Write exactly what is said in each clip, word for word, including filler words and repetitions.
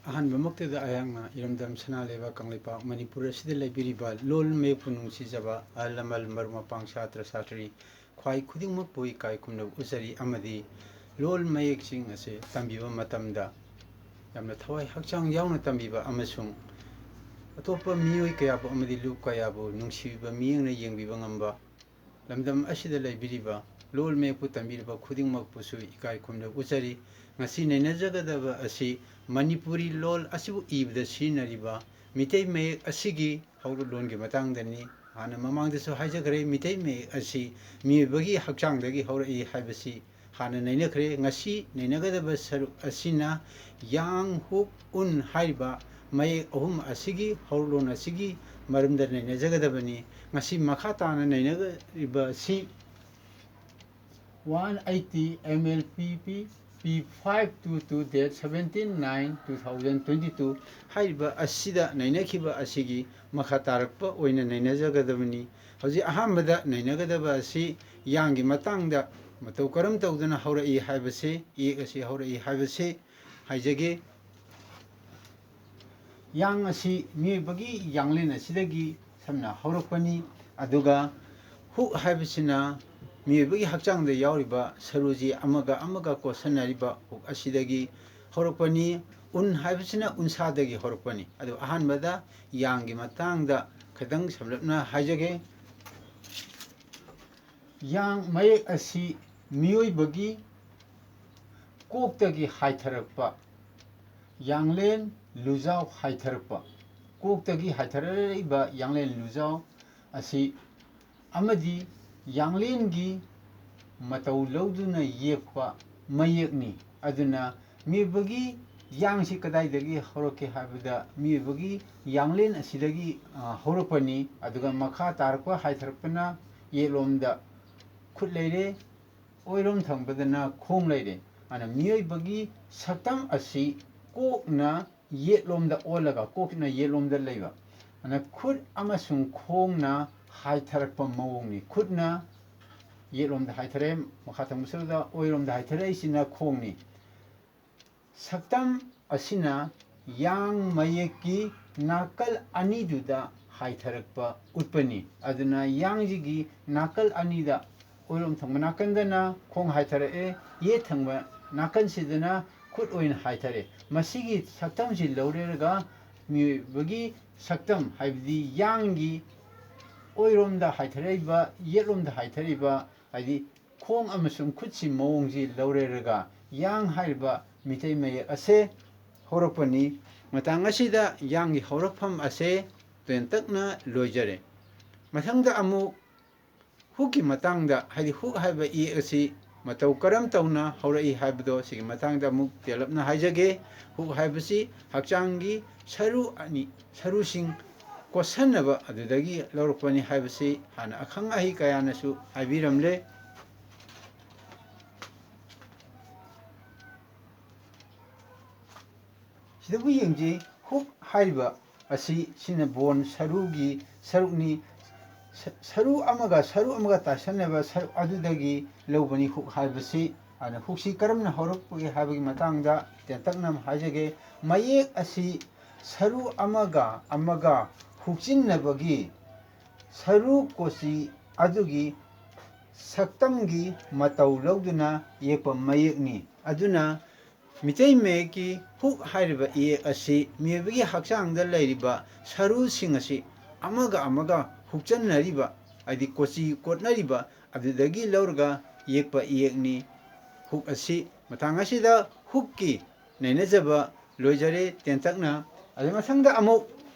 ꯑꯍꯥꯟꯕꯃꯛꯇꯗ ꯑꯩꯍꯥꯛꯅ ꯏꯔꯝꯗꯝ ꯁꯅꯥ ꯂꯩꯕꯥꯛ ꯀꯪꯂꯩꯄꯥꯛ ꯃꯅꯤꯄꯨꯔ ꯑꯁꯤꯗ ꯂꯩꯕꯤꯔꯤꯕ ꯂꯣꯜ ꯃꯌꯦꯛꯄꯨ ꯅꯨꯡꯁꯤꯖꯕ ꯑꯍꯜ ꯂꯃꯟ, ꯃꯔꯨꯞ ꯃꯄꯥꯡ, ꯁꯥꯇ꯭ꯔ ꯁꯥꯇ꯭ꯔꯤ, ꯈ꯭ꯋꯥꯏ ꯈꯨꯗꯤꯡꯃꯛꯄꯨ ꯏꯀꯥꯏ ꯈꯨꯝꯅꯕ ꯎꯠꯆꯔꯤ꯫ ꯑꯃꯗꯤ ꯂꯣꯜ ꯃꯌꯦꯛꯁꯤꯡ ꯑꯁꯤ ꯇꯝꯕꯤꯕ ꯃꯇꯝꯗ ꯌꯥꯝꯅ ꯊꯋꯥꯏ ꯍꯛꯆꯥꯡ ꯌꯥꯎꯅ ꯇꯝꯕꯤꯕ ꯑꯃꯁꯨꯡ ꯑꯇꯣꯞꯄ ꯃꯤꯑꯣꯏ ꯀꯌꯥꯕꯨ ꯑꯃꯗꯤ ꯂꯨꯞ ꯀꯌꯥꯕꯨ ꯅꯨꯡꯁꯤꯕꯤꯕ ꯃꯤꯠꯌꯦꯡꯅ ꯌꯦꯡꯕꯤꯕ ꯉꯝꯕ, ꯂꯝꯗꯝ ꯑꯁꯤꯗ ꯂꯩꯕꯤꯔꯤꯕ ꯂꯣꯜ ꯃꯌꯦꯛꯄꯨ ꯇꯝꯕꯤꯔꯤꯕ ꯈꯨꯗꯤꯡꯃꯛꯄꯨꯁꯨ ꯏꯀꯥꯏ ꯈꯨꯝꯅꯕ ꯎꯠꯆꯔꯤ꯫ ꯉꯁꯤ ꯅꯩꯅꯖꯒꯗꯕ ꯑꯁꯤ ꯃꯅꯤꯄꯨꯔꯤ ꯂꯣꯜ ꯑꯁꯤꯕꯨ ꯏꯕꯗ ꯁꯤꯖꯤꯟꯅꯔꯤꯕ ꯃꯤꯇꯩ ꯃꯌꯦꯛ ꯑꯁꯤꯒꯤ ꯍꯧꯔꯛꯂꯣꯟꯒꯤ ꯃꯇꯥꯡꯗꯅꯤ꯫ ꯍꯥꯟꯅ ꯃꯃꯥꯡꯗꯁꯨ ꯍꯥꯏꯖꯈ꯭ꯔꯦ, ꯃꯤꯇꯩ ꯃꯌꯦꯛ ꯑꯁꯤ ꯃꯤꯑꯣꯏꯕꯒꯤ ꯍꯛꯆꯥꯡꯗꯒꯤ ꯍꯧꯔꯛꯏ ꯍꯥꯏꯕꯁꯤ ꯍꯥꯟꯅ ꯅꯩꯅꯈ꯭ꯔꯦ꯫ ꯉꯁꯤ ꯅꯩꯅꯒꯗꯕ ꯁꯔꯨꯛ ꯑꯁꯤꯅ ꯌꯥꯡ, ꯍꯨꯛ, ꯎꯟ ꯍꯥꯏꯔꯤꯕ ꯃꯌꯦꯛ ꯑꯍꯨꯝ ꯑꯁꯤꯒꯤ ꯍꯧꯔꯛꯂꯣꯟ ꯑꯁꯤꯒꯤ ꯃꯔꯝꯗ ꯅꯩꯅꯖꯒꯗꯕꯅꯤ꯫ ꯉꯁꯤ ꯃꯈꯥ ꯇꯥꯅ ꯅꯩꯅꯔꯤꯕ ꯑꯁꯤ one eighty M L P P P five two two date seventeen nine two thousand twenty two ꯍꯥꯏꯔꯤꯕ ꯑꯁꯤꯗ ꯅꯩꯅꯈꯤꯕ ꯑꯁꯤꯒꯤ ꯃꯈꯥ ꯇꯥꯔꯛꯄ ꯑꯣꯏꯅ ꯅꯩꯅꯖꯒꯗꯕꯅꯤ꯫ ꯍꯧꯖꯤꯛ ꯑꯍꯥꯟꯕꯗ ꯅꯩꯅꯒꯗꯕ ꯑꯁꯤ ꯌꯥꯡꯒꯤ ꯃꯇꯥꯡꯗ ꯃꯇꯧ ꯀꯔꯝ ꯇꯧꯗꯨꯅ ꯍꯧꯔꯛꯏ ꯍꯥꯏꯕꯁꯤ, ꯏꯌꯦꯛ ꯑꯁꯤ ꯍꯧꯔꯛꯏ ꯍꯥꯏꯕꯁꯤ ꯍꯥꯏꯖꯒꯦ꯫ ꯌꯥꯡ ꯑꯁꯤ ꯃꯤꯑꯣꯏꯕꯒꯤ ꯌꯥꯡꯂꯦꯟ ꯑꯁꯤꯗꯒꯤ ꯁꯝꯅ ꯍꯧꯔꯛꯄꯅꯤ꯫ ꯑꯗꯨꯒ ꯍꯨꯛ ꯍꯥꯏꯕꯁꯤꯅ ꯃꯤꯑꯣꯏꯕꯒꯤ ꯍꯛꯆꯥꯡꯗ ꯌꯥꯎꯔꯤꯕ ꯁꯔꯨꯁꯤ ꯑꯃꯒ ꯑꯃꯒ ꯀꯣꯠꯁꯟꯅꯔꯤꯕ ꯍꯨꯛ ꯑꯁꯤꯗꯒꯤ ꯍꯧꯔꯛꯄꯅꯤ꯫ ꯎꯟ ꯍꯥꯏꯕꯁꯤꯅ ꯎꯟꯁꯥꯗꯒꯤ ꯍꯧꯔꯛꯄꯅꯤ꯫ ꯑꯗꯨ ꯑꯍꯥꯟꯕꯗ ꯌꯥꯡꯒꯤ ꯃꯇꯥꯡꯗ ꯈꯤꯇꯪ ꯁꯝꯂꯞꯅ ꯍꯥꯏꯖꯒꯦ꯫ ꯌꯥꯡ ꯃꯌꯦꯛ ꯑꯁꯤ ꯃꯤꯑꯣꯏꯕꯒꯤ ꯀꯣꯛꯇꯒꯤ ꯍꯥꯏꯊꯔꯛꯄ, ꯌꯥꯡꯂꯦꯟ ꯂꯨꯖꯥꯎ ꯍꯥꯏꯊꯔꯛꯄ, ꯀꯣꯛꯇꯒꯤ ꯍꯥꯏꯊꯔꯛꯏꯕ ꯌꯥꯡꯂꯦꯟ ꯂꯨꯖꯥꯎ ꯑꯁꯤ ꯑꯃꯗꯤ ꯌꯥꯡꯂꯦꯟꯒꯤ ꯃꯇꯧ ꯂꯧꯗꯨꯅ ꯌꯦꯛꯄ ꯃꯌꯦꯛꯅꯤ꯫ ꯑꯗꯨꯅ ꯃꯤꯑꯣꯏꯕꯒꯤ ꯌꯥꯡꯁꯤ ꯀꯗꯥꯏꯗꯒꯤ ꯍꯧꯔꯛꯀꯦ ꯍꯥꯏꯕꯗ, ꯃꯤꯑꯣꯏꯕꯒꯤ ꯌꯥꯡꯂꯦꯟ ꯑꯁꯤꯗꯒꯤ, ꯑ, ꯍꯧꯔꯛꯄꯅꯤ꯫ ꯑꯗꯨꯒ ꯃꯈꯥ ꯇꯥꯔꯛꯄ ꯍꯥꯏꯊꯔꯛꯄꯅ ꯌꯦꯠꯂꯣꯝꯗ ꯈꯨꯠ ꯂꯩꯔꯦ, ꯑꯣꯏꯔꯣꯝ ꯊꯪꯕꯗꯅ ꯈꯣꯡ ꯂꯩꯔꯦ꯫ ꯑꯗꯨꯅ ꯃꯤꯑꯣꯏꯕꯒꯤ ꯁꯛꯇꯝ ꯑꯁꯤ ꯀꯣꯛꯅ ꯌꯦꯠꯂꯣꯝꯗ ꯑꯣꯜꯂꯒ, ꯀꯣꯛꯅ ꯌꯦꯠꯂꯣꯝꯗ ꯂꯩꯕ, ꯑꯗꯨꯅ ꯈꯨꯠ ꯑꯃꯁꯨꯡ ꯈꯣꯡꯅ ꯍꯥꯏꯊꯔꯛꯄ ꯃꯑꯣꯡꯅꯤ꯫ ꯈꯨꯠꯅ ꯌꯦꯠꯂꯣꯝꯗ ꯍꯥꯏꯊꯔꯦ, ꯃꯈꯥ ꯊꯪꯕ ꯁꯔꯨꯛꯇ ꯑꯣꯏꯔꯣꯝꯗ ꯍꯥꯏꯊꯔꯛꯏꯁꯤꯅ ꯈꯣꯡꯅꯤ꯫ ꯁꯛꯇꯝ ꯑꯁꯤꯅ ꯌꯥꯡ ꯃꯌꯦꯛꯀꯤ ꯅꯥꯀꯜ ꯑꯅꯤꯗꯨꯗ ꯍꯥꯏꯊꯔꯛꯄ ꯎꯠꯄꯅꯤ꯫ ꯑꯗꯨꯅ ꯌꯥꯡꯁꯤꯒꯤ ꯅꯥꯀꯜ ꯑꯅꯤꯗ, ꯑꯣꯏꯔꯣꯝ ꯊꯪꯕ ꯅꯥꯀꯟꯗꯅ ꯈꯣꯡ ꯍꯥꯏꯊꯔꯛꯑꯦ, ꯌꯦꯠ ꯊꯪꯕ ꯅꯥꯀꯟꯁꯤꯗꯅ ꯈꯨꯠ ꯑꯣꯏꯅ ꯍꯥꯏꯊꯔꯛꯑꯦ꯫ ꯃꯁꯤꯒꯤ ꯁꯛꯇꯝꯁꯤ ꯂꯧꯔꯦꯔꯒ ꯃꯤꯑꯣꯏꯕꯒꯤ ꯁꯛꯇꯝ, ꯍꯥꯏꯕꯗꯤ ꯌꯥꯡꯒꯤ ꯑꯣꯏꯔꯣꯝꯗ ꯍꯥꯏꯊꯔꯛꯏꯕ, ꯌꯦꯠꯂꯣꯝꯗ ꯍꯥꯏꯊꯔꯛꯏꯕ, ꯍꯥꯏꯗꯤ ꯈꯣꯡ ꯑꯃꯁꯨꯡ ꯈꯨꯠꯁꯤ ꯃꯑꯣꯡꯁꯤ ꯂꯧꯔꯦꯔꯒ ꯌꯥꯡ ꯍꯥꯏꯔꯤꯕ ꯃꯤꯇꯩ ꯃꯌꯦꯛ ꯑꯁꯦ ꯍꯧꯔꯛꯄꯅꯤ꯫ ꯃꯇꯥꯡ ꯑꯁꯤꯗ ꯌꯥꯡꯒꯤ ꯍꯧꯔꯛꯐꯝ ꯑꯁꯦ ꯇꯦꯟꯇꯛꯅ ꯂꯣꯏꯖꯔꯦ꯫ ꯃꯊꯪꯗ ꯑꯃꯨꯛ ꯍꯨꯛꯀꯤ ꯃꯇꯥꯡꯗ, ꯍꯥꯏꯗꯤ ꯍꯨꯛ ꯍꯥꯏꯕ ꯏꯌꯦꯛ ꯑꯁꯤ ꯃꯇꯧ ꯀꯔꯝ ꯇꯧꯅ ꯍꯧꯔꯛꯏ ꯍꯥꯏꯕꯗꯣ ꯁꯤꯒꯤ ꯃꯇꯥꯡꯗ ꯑꯃꯨꯛ ꯇꯦꯜꯂꯞꯅ ꯍꯥꯏꯖꯒꯦ꯫ ꯍꯨꯛ ꯍꯥꯏꯕꯁꯤ ꯍꯛꯆꯥꯡꯒꯤ ꯁꯔꯨ ꯑꯅꯤ, ꯁꯔꯨꯁꯤꯡ ꯀꯣꯠꯁꯟꯅꯕ ꯑꯗꯨꯗꯒꯤ ꯂꯧꯔꯛꯄꯅꯤ ꯍꯥꯏꯕꯁꯤ ꯍꯥꯟꯅ ꯑꯈꯪ ꯑꯍꯩ ꯀꯌꯥꯅꯁꯨ ꯍꯥꯏꯕꯤꯔꯝꯂꯦ꯫ ꯁꯤꯗꯕꯨ ꯌꯦꯡꯁꯤ, ꯍꯨꯛ ꯍꯥꯏꯔꯤꯕ ꯑꯁꯤ ꯁꯤꯅ ꯕꯣꯟ ꯁꯔꯨꯒꯤ ꯁꯔꯨꯛꯅꯤ꯫ ꯁ-, ꯁꯔꯨ ꯑꯃꯒ ꯁꯔꯨ ꯑꯃꯒ ꯇꯥꯏꯁꯟꯅꯕ ꯁꯔꯨꯛ ꯑꯗꯨꯗꯒꯤ ꯂꯧꯕꯅꯤ ꯍꯨꯛ ꯍꯥꯏꯕꯁꯤ꯫ ꯑꯗꯨꯅ ꯍꯨꯛꯁꯤ ꯀꯔꯝꯅ ꯍꯧꯔꯛꯄꯒꯦ ꯍꯥꯏꯕꯒꯤ ꯃꯇꯥꯡꯗ ꯇꯦꯟꯇꯛꯅ ꯑꯃ ꯍꯥꯏꯖꯒꯦ꯫ ꯃꯌꯦꯛ ꯑꯁꯤ ꯁꯔꯨ ꯑꯃꯒ ꯑꯃꯒ ꯍꯨꯛꯆꯤꯟꯅꯕꯒꯤ ꯁꯔꯨ ꯀꯣꯆꯤ ꯑꯗꯨꯒꯤ ꯁꯛꯇꯝꯒꯤ ꯃꯇꯧ ꯂꯧꯗꯨꯅ ꯌꯦꯛꯄ ꯃꯌꯦꯛꯅꯤ꯫ ꯑꯗꯨꯅ ꯃꯤꯇꯩ ꯃꯌꯦꯛꯀꯤ ꯍꯨꯛ ꯍꯥꯏꯔꯤꯕ ꯏꯌꯦꯛ ꯑꯁꯤ ꯃꯤꯑꯣꯏꯕꯒꯤ ꯍꯛꯆꯥꯡꯗ ꯂꯩꯔꯤꯕ ꯁꯔꯨꯁꯤꯡ ꯑꯁꯤ ꯑꯃꯒ ꯑꯃꯒ ꯍꯨꯛꯆꯟꯅꯔꯤꯕ, ꯍꯥꯏꯗꯤ ꯀꯣꯆꯤ ꯀꯣꯠꯅꯔꯤꯕ ꯑꯗꯨꯗꯒꯤ ꯂꯧꯔꯒ ꯌꯦꯛꯄ ꯏꯌꯦꯛꯅꯤ ꯍꯨꯛ ꯑꯁꯤ꯫ ꯃꯇꯥꯡ ꯑꯁꯤꯗ ꯍꯨꯛꯀꯤ ꯅꯩꯅꯖꯕ ꯂꯣꯏꯖꯔꯦ ꯇꯦꯟꯇꯛꯅ꯫ ꯑꯗꯨ ꯃꯊꯪꯗ ꯑꯃꯨꯛ,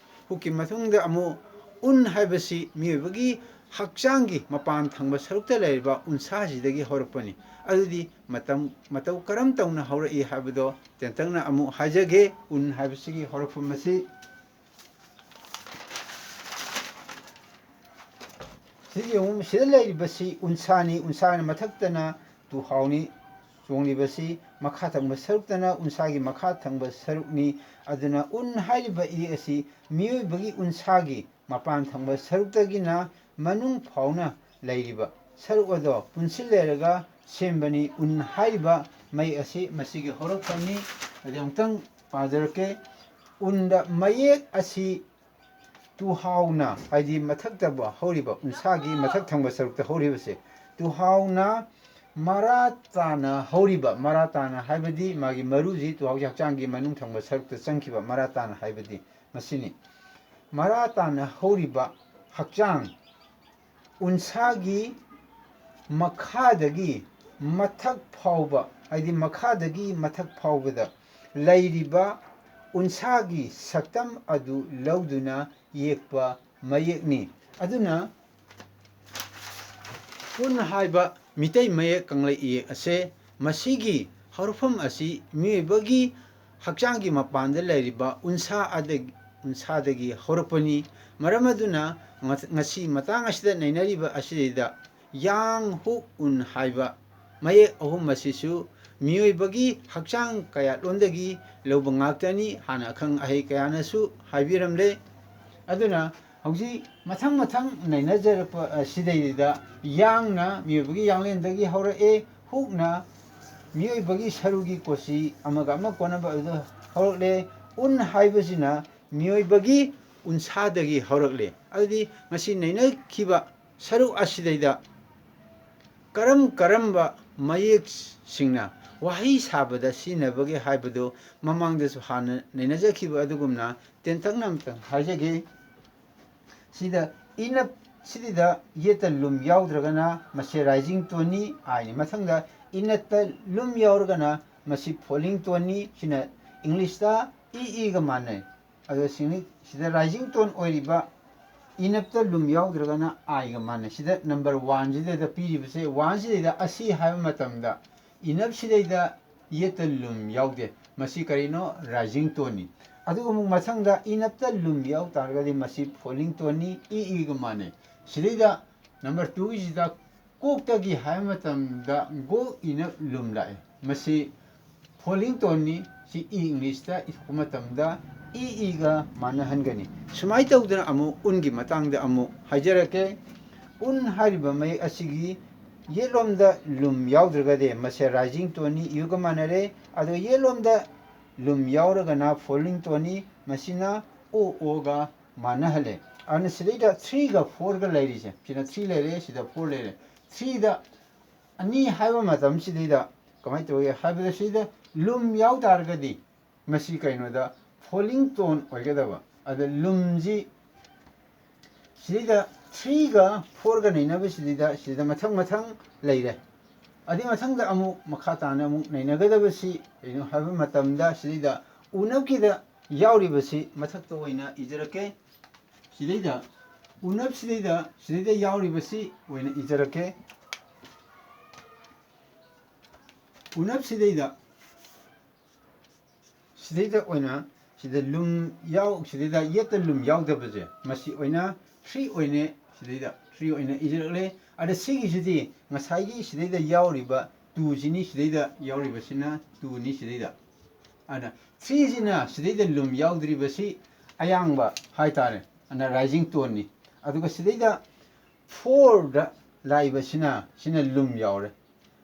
ꯍꯨꯛꯀꯤ ꯃꯇꯨꯡꯗ ꯑꯃꯨꯛ ꯎꯟ ꯍꯥꯏꯕꯁꯤ ꯃꯤꯑꯣꯏꯕꯒꯤ ꯍꯛꯆꯥꯡꯒꯤ ꯃꯄꯥꯟ ꯊꯪꯕ ꯁꯔꯨꯛꯇ ꯂꯩꯔꯤꯕ ꯎꯟꯁꯥꯁꯤꯗꯒꯤ ꯍꯧꯔꯛꯄꯅꯤ꯫ ꯑꯗꯨꯗꯤ ꯃꯇꯝ, ꯃꯇꯧ ꯀꯔꯝ ꯇꯧꯅ ꯍꯧꯔꯛꯏ ꯍꯥꯏꯕꯗꯣ ꯇꯦꯟꯇꯛꯅ ꯑꯃꯨꯛ ꯍꯥꯏꯖꯒꯦ꯫ ꯎꯟ ꯍꯥꯏꯕꯁꯤꯒꯤ ꯍꯧꯔꯛꯐꯝ ꯑꯁꯤ ꯁꯤꯗ ꯌꯦꯡꯉꯨ, ꯁꯤꯗ ꯂꯩꯔꯤꯕꯁꯤ ꯎꯟꯁꯥꯅꯤ, ꯎꯟꯁꯥꯅ ꯃꯊꯛꯇꯅ ꯇꯨꯍꯥꯎꯅꯤ ꯆꯣꯡꯂꯤꯕꯁꯤ, ꯃꯈꯥ ꯊꯪꯕ ꯁꯔꯨꯛꯇꯅ ꯎꯟꯁꯥꯒꯤ ꯃꯈꯥ ꯊꯪꯕ ꯁꯔꯨꯛꯅꯤ꯫ ꯑꯗꯨꯅ ꯎꯟ ꯍꯥꯏꯔꯤꯕ ꯏ ꯑꯁꯤ ꯃꯤꯑꯣꯏꯕꯒꯤ ꯎꯟꯁꯥꯒꯤ ꯃꯄꯥꯟ ꯊꯪꯕ ꯁꯔꯨꯛꯇꯒꯤꯅ ꯃꯅꯨꯡ ꯐꯥꯎꯅ ꯂꯩꯔꯤꯕ ꯁꯔꯨꯛ ꯑꯗꯣ ꯄꯨꯟꯁꯤꯜꯂꯔꯒ ꯁꯦꯝꯕꯅꯤ꯫ ꯎꯟ ꯍꯥꯏꯔꯤꯕ ꯃꯩ ꯑꯁꯤ ꯃꯁꯤꯒꯤ ꯍꯧꯔꯛꯐꯝꯅꯤ꯫ ꯑꯗꯨ ꯑꯃꯨꯛꯇꯪ ꯄꯥꯖꯔꯛꯀꯦ꯫ ꯎꯟꯗ ꯃꯌꯦꯛ ꯑꯁꯤ ꯇꯨꯍꯥꯎꯅ, ꯍꯥꯏꯗꯤ ꯃꯊꯛꯇ ꯍꯧꯔꯤꯕ, ꯎꯟꯁꯥꯒꯤ ꯃꯊꯛ ꯊꯪꯕ ꯁꯔꯨꯛꯇ ꯍꯧꯔꯤꯕꯁꯦ, ꯇꯨꯍꯥꯎꯅ ꯃꯔꯥ ꯇꯥꯅ ꯍꯧꯔꯤꯕ, ꯃꯔꯥ ꯇꯥꯅ ꯍꯥꯏꯕꯗꯤ ꯃꯥꯒꯤ ꯃꯔꯨꯁꯤ ꯇꯨꯍꯥꯎꯒꯤ ꯍꯛꯆꯥꯡꯒꯤ ꯃꯅꯨꯡ ꯊꯪꯕ ꯁꯔꯨꯛꯇ ꯆꯪꯈꯤꯕ, ꯃꯔꯥ ꯇꯥꯅ ꯍꯥꯏꯕꯗꯤ ꯃꯁꯤꯅꯤ꯫ ꯃꯔꯥ ꯇꯥꯅ ꯍꯧꯔꯤꯕ ꯍꯛꯆꯥꯡ ꯎꯟꯁꯥꯒꯤ ꯃꯈꯥꯗꯒꯤ ꯃꯊꯛ ꯐꯥꯎꯕ, ꯍꯥꯏꯗꯤ ꯃꯈꯥꯗꯒꯤ ꯃꯊꯛ ꯐꯥꯎꯕꯗ ꯂꯩꯔꯤꯕ ꯎꯟꯁꯥꯒꯤ ꯁꯛꯇꯝ ꯑꯗꯨ ꯂꯧꯗꯨꯅ ꯌꯦꯛꯄ ꯃꯌꯦꯛꯅꯤ꯫ ꯑꯗꯨꯅ ꯄꯨꯟ ꯍꯥꯏꯕ ꯃꯤꯇꯩ ꯃꯌꯦꯛ ꯀꯪꯂꯩ ꯏꯌꯦꯛ ꯑꯁꯦ, ꯃꯁꯤꯒꯤ ꯍꯧꯔꯛꯐꯝ ꯑꯁꯤ ꯃꯤꯑꯣꯏꯕꯒꯤ ꯍꯛꯆꯥꯡꯒꯤ ꯃꯄꯥꯟꯗ ꯂꯩꯔꯤꯕ ꯎꯟꯁꯥ ꯑꯗ-, ꯎꯟꯁꯥꯗꯒꯤ ꯍꯧꯔꯛꯄꯅꯤ꯫ ꯃꯔꯝ ꯑꯗꯨꯅ ꯉ-, ꯉꯁꯤ ꯃꯇꯥꯡ ꯑꯁꯤꯗ ꯅꯩꯅꯔꯤꯕ ꯑꯁꯤꯗꯩꯗ ꯌꯥꯡ, ꯍꯨꯛ, ꯎꯟ ꯍꯥꯏꯕ ꯃꯌꯦꯛ ꯑꯍꯨꯝ ꯑꯁꯤꯁꯨ ꯃꯤꯑꯣꯏꯕꯒꯤ ꯍꯛꯆꯥꯡ ꯀꯌꯥꯠꯂꯣꯟꯗꯒꯤ ꯂꯧꯕ ꯉꯥꯛꯇꯅꯤ꯫ ꯍꯥꯟꯅ ꯑꯈꯪ ꯑꯍꯩ ꯀꯌꯥꯅꯁꯨ ꯍꯥꯏꯕꯤꯔꯝꯂꯦ꯫ ꯑꯗꯨꯅ ꯍꯧꯖꯤꯛ ꯃꯊꯪ ꯃꯊꯪ ꯅꯩꯅꯖꯔꯛꯄ ꯑꯁꯤꯗꯩꯗ ꯌꯥꯡꯅ ꯃꯤꯑꯣꯏꯕꯒꯤ ꯌꯥꯡꯂꯦꯟꯗꯒꯤ ꯍꯧꯔꯛꯑꯦ, ꯍꯨꯛꯅ ꯃꯤꯑꯣꯏꯕꯒꯤ ꯁꯔꯨꯒꯤ ꯀꯣꯆꯤ ꯑꯃꯒ ꯑꯃ ꯀꯣꯟꯅꯕ ꯑꯗꯨꯗ ꯍꯧꯔꯛꯂꯦ, ꯎꯟ ꯍꯥꯏꯕꯁꯤꯅ ꯃꯤꯑꯣꯏꯕꯒꯤ ꯎꯟꯁꯥꯗꯒꯤ ꯍꯧꯔꯛꯂꯦ꯫ ꯑꯗꯨꯗꯤ ꯉꯁꯤ ꯅꯩꯅꯈꯤꯕ ꯁꯔꯨꯛ ꯑꯁꯤꯗꯩꯗ ꯀꯔꯝ ꯀꯔꯝꯕ ꯃꯌꯦꯛꯁꯤꯡꯅ ꯋꯥꯍꯩ ꯁꯥꯕꯗ ꯁꯤꯖꯤꯟꯅꯕꯒꯦ ꯍꯥꯏꯕꯗꯨ ꯃꯃꯥꯡꯗꯁꯨ ꯍꯥꯟꯅ ꯅꯩꯅꯖꯈꯤꯕ ꯑꯗꯨꯒꯨꯝꯅ ꯇꯦꯟꯇꯛꯅ ꯑꯃꯇꯪ ꯍꯥꯏꯖꯒꯦ꯫ ꯁꯤꯗ ꯏꯅꯞ ꯁꯤꯗ ꯌꯦꯠꯇ ꯂꯨꯝ ꯌꯥꯎꯗ꯭ꯔꯒꯅ ꯃꯁꯤ ꯔꯥꯏꯖꯤꯡ ꯇꯣꯟꯅꯤ, ꯑꯥꯏꯅꯤ꯫ ꯃꯊꯪꯗ ꯏꯅꯠꯇ ꯂꯨꯝ ꯌꯥꯎꯔꯒꯅ ꯃꯁꯤ ꯐꯣꯂꯤꯡ ꯇꯣꯟꯅꯤ꯫ ꯁꯤꯅ ꯏꯪꯂꯤꯁꯇ ꯏ ꯏꯒ ꯃꯥꯟꯅꯩ꯫ ꯑꯗꯣ ꯁꯤꯡꯂꯤ-, ꯁꯤꯗ ꯔꯥꯏꯖꯤꯡ ꯇꯣꯟ ꯑꯣꯏꯔꯤꯕ ꯏꯅꯞꯇ ꯂꯨꯝ ꯌꯥꯎꯗ꯭ꯔꯒꯅ ꯑꯥꯏꯒ ꯃꯥꯟꯅꯩ꯫ ꯁꯤꯗ ꯅꯝꯕꯔ ꯋꯥꯟꯁꯤꯗꯩꯗ ꯄꯤꯔꯤꯕꯁꯦ, ꯋꯥꯟꯁꯤꯗꯩꯗ ꯑꯁꯤ ꯍꯥꯏꯕ ꯃꯇꯝꯗ ꯏꯅꯞꯁꯤꯗꯩꯗ ꯌꯦꯠꯇ ꯂꯨꯝ ꯌꯥꯎꯗꯦ꯫ ꯃꯁꯤ ꯀꯔꯤꯅꯣ? ꯔꯥꯏꯖꯤꯡ ꯇꯣꯟꯅꯤ꯫ ꯑꯗꯨꯒ ꯑꯃꯨꯛ ꯃꯊꯪꯗ ꯏꯅꯞꯇ ꯂꯨꯝ ꯌꯥꯎ ꯇꯥꯔꯒꯗꯤ ꯃꯁꯤ ꯐꯣꯂꯤꯡ ꯇꯣꯟꯅꯤ, ꯏ ꯏꯒ ꯃꯥꯟꯅꯩ꯫ ꯁꯤꯗꯩꯗ ꯅꯝꯕꯔ ꯇꯨꯒꯤꯁꯤꯗ ꯀꯣꯛꯇꯒꯤ ꯍꯥꯏꯕ ꯃꯇꯝꯗ ꯒꯣ ꯏꯅꯞ ꯂꯨꯝ ꯂꯥꯛꯑꯦ꯫ ꯃꯁꯤ ꯐꯣꯂꯤꯡ ꯇꯣꯟꯅꯤ꯫ ꯁꯤ ꯏ ꯏꯪꯂꯤꯁꯇ ꯏꯊꯣꯛꯄ ꯃꯇꯝꯗ ꯏ ꯏꯒ ꯃꯥꯟꯅꯍꯟꯒꯅꯤ꯫ ꯁꯨꯃꯥꯏꯅ ꯇꯧꯗꯅ ꯑꯃꯨꯛ ꯎꯟꯒꯤ ꯃꯇꯥꯡꯗ ꯑꯃꯨꯛ ꯍꯥꯏꯖꯔꯛꯀꯦ꯫ ꯎꯟ ꯍꯥꯏꯔꯤꯕ ꯃꯌꯦꯛ ꯑꯁꯤꯒꯤ ꯌꯦꯠꯂꯣꯝꯗ ꯂꯨꯝ ꯌꯥꯎꯗ꯭ꯔꯒꯗꯤ ꯃꯁꯦ ꯔꯥꯏꯖꯤꯡ ꯇꯣꯟꯅꯤ, ꯏꯒ ꯃꯥꯟꯅꯔꯦ꯫ ꯑꯗꯣ ꯌꯦꯠꯂꯣꯝꯗ ꯂꯨꯝ ꯌꯥꯎꯔꯒꯅ falling toneꯅꯤ, ꯃꯁꯤꯅ ꯑꯣ ꯑꯣꯒ ꯃꯥꯟꯅꯍꯜꯂꯦ꯫ ꯑꯗꯨꯅ ꯁꯤꯗꯩꯗ threeꯒ fourꯒ ꯂꯩꯔꯤꯁꯦ, ꯁꯤꯗ three ꯂꯩꯔꯦ, ꯁꯤꯗ four ꯂꯩꯔꯦ꯫ Threeꯗ ꯑꯅꯤ ꯍꯥꯏꯕ ꯃꯇꯝꯁꯤꯗꯩꯗ ꯀꯃꯥꯏꯅ ꯇꯧꯏ ꯍꯥꯏꯕꯗ, ꯁꯤꯗ ꯂꯨꯝ ꯌꯥꯎ ꯇꯥꯔꯒꯗꯤ ꯃꯁꯤ ꯀꯩꯅꯣꯗ falling tone ꯑꯣꯏꯒꯗꯕ꯫ ꯑꯗ ꯂꯨꯝꯁꯤ ꯁꯤꯗꯩꯗ threeꯒ fourꯒ ꯅꯩꯅꯕꯁꯤꯗꯩꯗ ꯁꯤꯗ ꯃꯊꯪ ꯃꯊꯪ ꯂꯩꯔꯦ꯫ ꯑꯗꯨꯏ ꯃꯊꯪꯗ ꯑꯃꯨꯛ ꯃꯈꯥ ꯇꯥꯅ ꯑꯃꯨꯛ ꯅꯩꯅꯒꯗꯕꯁꯤ ꯀꯩꯅꯣ ꯍꯥꯏꯕ ꯃꯇꯝꯗ, ꯁꯤꯗꯩꯗ ꯎꯅꯞꯀꯤꯗ ꯌꯥꯎꯔꯤꯕꯁꯤ ꯃꯊꯛꯇ ꯑꯣꯏꯅ ꯏꯖꯔꯛꯀꯦ꯫ ꯁꯤꯗꯩꯗ ꯎꯅꯞꯁꯤꯗꯩꯗ ꯁꯤꯗꯩꯗ ꯌꯥꯎꯔꯤꯕꯁꯤ ꯑꯣꯏꯅ ꯏꯖꯔꯛꯀꯦ꯫ ꯎꯅꯞꯁꯤꯗꯩꯗ ꯁꯤꯗꯩꯗ ꯑꯣꯏꯅ ꯁꯤꯗ ꯂꯨꯝ ꯌꯥꯎ-, ꯁꯤꯗꯩꯗ ꯌꯦꯠꯇ ꯂꯨꯝ ꯌꯥꯎꯗꯕꯁꯦ, ꯃꯁꯤ ꯑꯣꯏꯅ three ꯑꯣꯏꯅ, ꯁꯤꯗꯩꯗ three ꯑꯣꯏꯅ ꯏꯖꯔꯛꯂꯦ꯫ ꯑꯗ ꯁꯤꯒꯤꯁꯤꯗꯤ ꯉꯁꯥꯏꯒꯤ ꯁꯤꯗꯩꯗ ꯌꯥꯎꯔꯤꯕ twoꯁꯤꯅꯤ, ꯁꯤꯗꯩꯗ ꯌꯥꯎꯔꯤꯕꯁꯤꯅ twoꯅꯤ ꯁꯤꯗꯩꯗ꯫ ꯑꯗ threeꯁꯤꯅ ꯁꯤꯗꯩꯗ ꯂꯨꯝ ꯌꯥꯎꯗ꯭ꯔꯤꯕꯁꯤ ꯑꯌꯥꯡꯕ ꯍꯥꯏꯇꯥꯔꯦ, ꯑꯗꯨꯅ rising toneꯅꯤ꯫ ꯑꯗꯨꯒ ꯁꯤꯗꯩꯗ fourꯗ ꯂꯥꯛꯏꯕꯁꯤꯅ, ꯁꯤꯅ ꯂꯨꯝ ꯌꯥꯎꯔꯦ꯫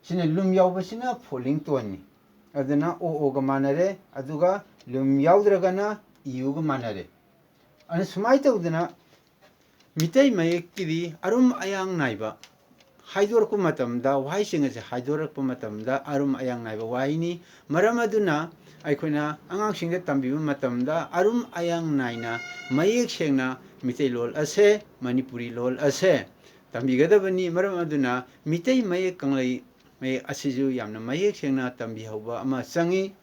ꯁꯤꯅ ꯂꯨꯝ ꯌꯥꯎꯕꯁꯤꯅ falling toneꯅꯤ꯫ ꯑꯗꯨꯅ ꯑꯣ ꯑꯣꯒ ꯃꯥꯟꯅꯔꯦ, ꯑꯗꯨꯒ ꯂꯨꯝ ꯌꯥꯎꯗ꯭ꯔꯒꯅ ꯏꯌꯨꯒ ꯃꯥꯟꯅꯔꯦ꯫ ꯑꯗꯨꯅ ꯁꯨꯃꯥꯏꯅ ꯇꯧꯗꯅ ꯃꯤꯇꯩ ꯃꯌꯦꯛꯀꯤꯗꯤ ꯑꯔꯨꯝ ꯑꯌꯥꯡ ꯅꯥꯏꯕ ꯍꯥꯏꯗꯣꯔꯛꯄ ꯃꯇꯝꯗ, ꯋꯥꯍꯩꯁꯤꯡ ꯑꯁꯦ ꯍꯥꯏꯗꯣꯔꯛꯄ ꯃꯇꯝꯗ ꯑꯔꯨꯝ ꯑꯌꯥꯡ ꯅꯥꯏꯕ ꯋꯥꯍꯩꯅꯤ꯫ ꯃꯔꯝ ꯑꯗꯨꯅ ꯑꯩꯈꯣꯏꯅ ꯑꯉꯥꯡꯁꯤꯡꯗ ꯇꯝꯕꯤꯕ ꯃꯇꯝꯗ ꯑꯔꯨꯝ ꯑꯌꯥꯡ ꯅꯥꯏꯅ ꯃꯌꯦꯛ ꯁꯦꯡꯅ ꯃꯤꯇꯩꯂꯣꯟ ꯑꯁꯦ, ꯃꯅꯤꯄꯨꯔꯤ ꯂꯣꯟ ꯑꯁꯦ ꯇꯝꯕꯤꯒꯗꯕꯅꯤ꯫ ꯃꯔꯝ ꯑꯗꯨꯅ ꯃꯤꯇꯩ ꯃꯌꯦꯛ ꯀꯪꯂꯩ ꯃꯌꯦꯛ ꯑꯁꯤꯁꯨ ꯌꯥꯝꯅ ꯃꯌꯦꯛ ꯁꯦꯡꯅ ꯇꯝꯕꯤꯍꯧꯕ ꯑꯃ ꯆꯪꯉꯤ꯫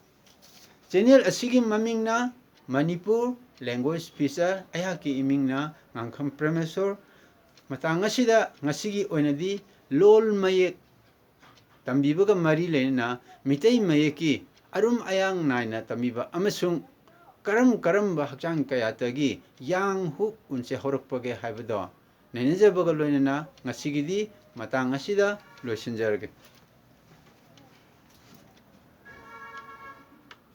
Channel ꯑꯁꯤꯒꯤ ꯃꯃꯤꯡꯅ ꯃꯅꯤꯄꯨꯔ Language Feature, ꯑꯩꯍꯥꯛꯀꯤ ꯏꯃꯤꯡꯅ ꯉꯥꯡꯈꯝ ꯄ꯭ꯔꯦꯃꯦꯁꯣꯔ꯫ ꯃꯇꯥꯡ ꯑꯁꯤꯗ ꯉꯁꯤꯒꯤ ꯑꯣꯏꯅꯗꯤ ꯂꯣꯜ ꯃꯌꯦꯛ ꯇꯝꯕꯤꯕꯒ ꯃꯔꯤ ꯂꯩꯅꯅ ꯃꯤꯇꯩ ꯃꯌꯦꯛꯀꯤ ꯑꯔꯨꯝ ꯑꯌꯥꯡ ꯅꯥꯏꯅ ꯇꯝꯕꯤꯕ ꯑꯃꯁꯨꯡ ꯀꯔꯝ ꯀꯔꯝꯕ ꯍꯛꯆꯥꯡ ꯀꯌꯥꯠꯇꯒꯤ ꯌꯥꯡ ꯍꯨꯛ ꯎꯟꯁꯦ ꯍꯧꯔꯛꯄꯒꯦ ꯍꯥꯏꯕꯗꯣ ꯅꯩꯅꯖꯕꯒ ꯂꯣꯏꯅꯅ ꯉꯁꯤꯒꯤꯗꯤ ꯃꯇꯥꯡ ꯑꯁꯤꯗ ꯂꯣꯏꯁꯤꯟꯖꯔꯒꯦ꯫